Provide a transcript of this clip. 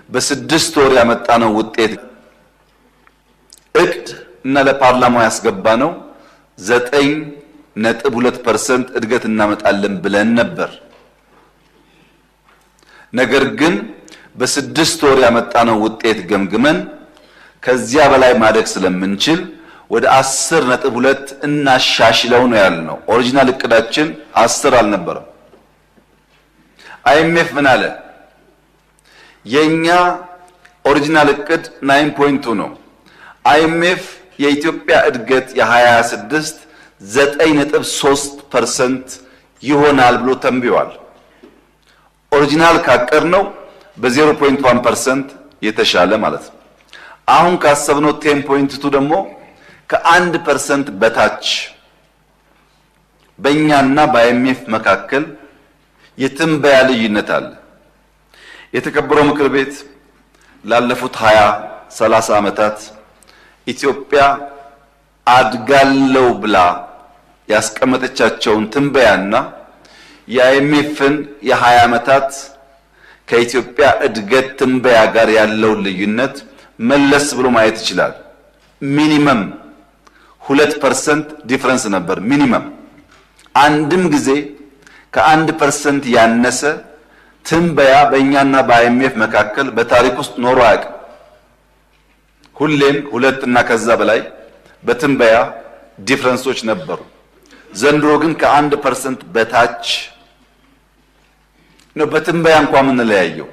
በ6 ወር ያመጣነው ውጤት እቅድ እና ለፓርላማው ያስገባነው 9.2% እድገት እናመጣለን ብለን ነበር። ነገር ግን በ6 ወር ያመጣነው ውጤት ገምግመን ከዚያ በላይ ማደግ ስለምንችል ወደ 10.2 እናሻሽለው ነው ያልነው። Original እቅዳችን 10 አልነበረም። IMF ምን አለ? የኛ original እቅድ 9.2 ነው። IMF የኢትዮጵያ እድገት የ26 9.3% ይሆናል ብሎ ተንብዮአል። Original ካቀድነው በ0.1% የተሻለ ማለት ነው። አሁን ካሰብነው 10.2 ደግሞ ከ1% በታች በእኛና በ IMF መካከል የትንበያ ልዩነት አለ። የተከበረው ምክር ቤት፣ ላለፉት 20 30 ዓመታት ኢትዮጵያ አድጋለው ብላ ያስቀመጠቻቸውን ትንበያና የ IMF ን የ20 ዓመታት ከኢትዮጵያ እድገት ትንበያ ጋር ያለውን ልዩነት መለስ ብሎ ማየት ይችላል። Minimum 2% difference ነበር። Minimum አንድም ጊዜ ከ1% ያነሰ ትንበያ በእኛና በ IMF መካከል በታሪክ ውስጥ ኖሮ አያውቅም። ሁሌም ሁለት እና ከዛ በላይ በትንበያ difference ኦች ነበሩ። ዘንድሮ ግን ከ1% በታች ነው በትንበያ እንኳን የምንለያየው።